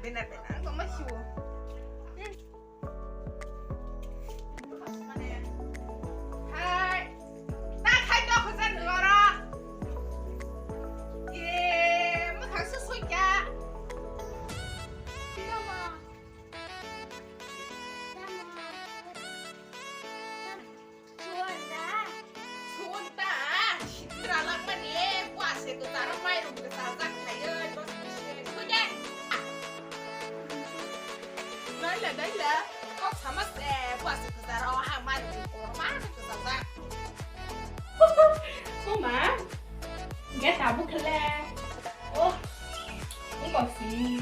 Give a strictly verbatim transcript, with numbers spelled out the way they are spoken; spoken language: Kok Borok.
Bena bena ang tongma siwo. Hai. Ta khai to khojan nungara. Ye, mo khang su sui kya. Suwon ta, sitra langmani, buase kwcharo mairum kwchajak khayo, dos bisi khude. Naila, naila, kok sama se, buase kwcharo ha mairum kwchajak. Mama, get abu khale. Oh, ini kok sih.